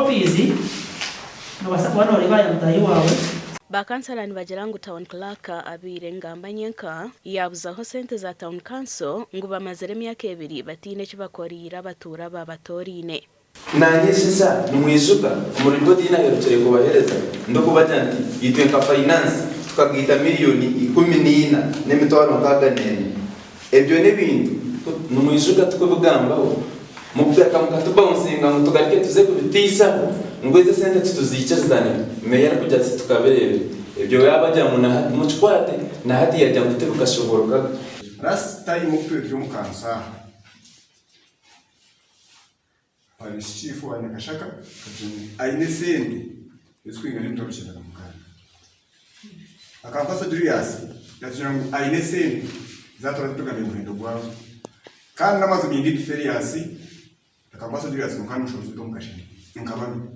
Copies nobaasa kuba noreeba ya mutaahi waawe. Ba kansala nibagira ngu Town Clerk abaire ngamba nyenka yaabuzaho sente za Town Council ngu bamazire emyaka ebiri bataine eki bakoriire abatuura abaabatooriine. Naanye shisha nimwijuka omu ripooti ei naherukire kubahereza ndikubagira nti itwe nka Finance tukagaita miriyoni 14 n'emitwaro 64. Ebyo n'ebintu nimwijuka tukubigambaho mukugaruka mukatubawunsinga ngu tugaruke tuze kubiteisaho ngu ezi esente tituziikirizane. Meeya arikugira ati tukabireebe. Ebyo yaabagira ngu nahati mukikwate nahati yaagira ngu tibikashoboorokaga. Last time obu twetire omu kanso aha. Parish Chief wa Nyakashaka akagira ngu aine esente ezirikwingana emitwaro 96. Akankwatsa Julius yatugira ngu aine esente ezi atugambire omuhendo gwazo. Kandi n'amazima indeed Ferias Akankwatsa Julius kwonka n'omushobozi omu kashenda nkabamwe.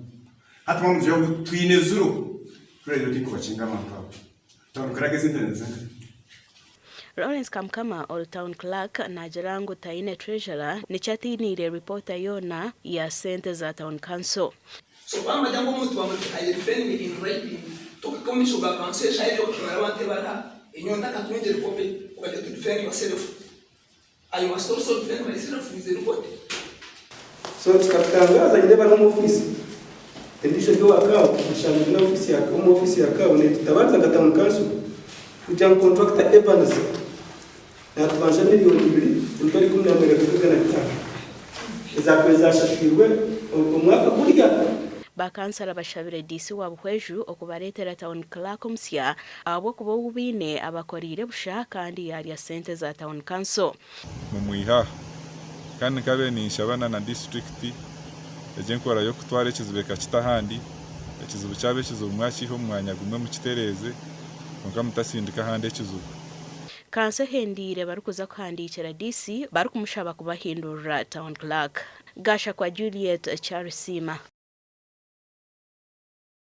Hati bamugira ngu twine ziro turagira tinkubakinga abantu abo. Town clerk esente nazenka. Lawrence Kamukama ori Town Clerk naagira ngu taine Treasurer nikyo atainiire ripoota yoona ya sente za Town Council. So bamanya ngu omuntu bamureke aye defending in writing tokuhika omu maisho ga kanso eshaaha egi okushomera abantu ebaruha enyowe ntakatungire copy okagira to defend yourself I must also defend myself with a report. So kikatutangaaza nindeeba n'omu ofiisi endiijo eri owa Kaabu nshanga eri n'ofiisi ya omu ofiisi ya Kaabu neetutabaariza nka Town Council kugira ngu contractor Evans naatubanja 2,115,500 ezaakubaire zaashashwirwe omwaka gurya. Ba kansala bashabire DC wa Buhweju okubareetera Town Clerk omusya ahabw'okuba ou baine abakoriire busha kandi yaarya sente za Town Council. Mumwihe aha. Kandi nkabaire ninshaba na na disiturikiti egyo enkora y'okutwara ekizibu ekakita ahandi, ekizibu kyaba ekizibu mwakiiha omu mwanya gumwe mukitereeze kwonka mutasindika ahandi ekizibu. Kanso ehendiire barikuza kuhandiikira DC barikumushaba kubahindurira Town Clerk. Gashakwa Juliet Kyarisiima.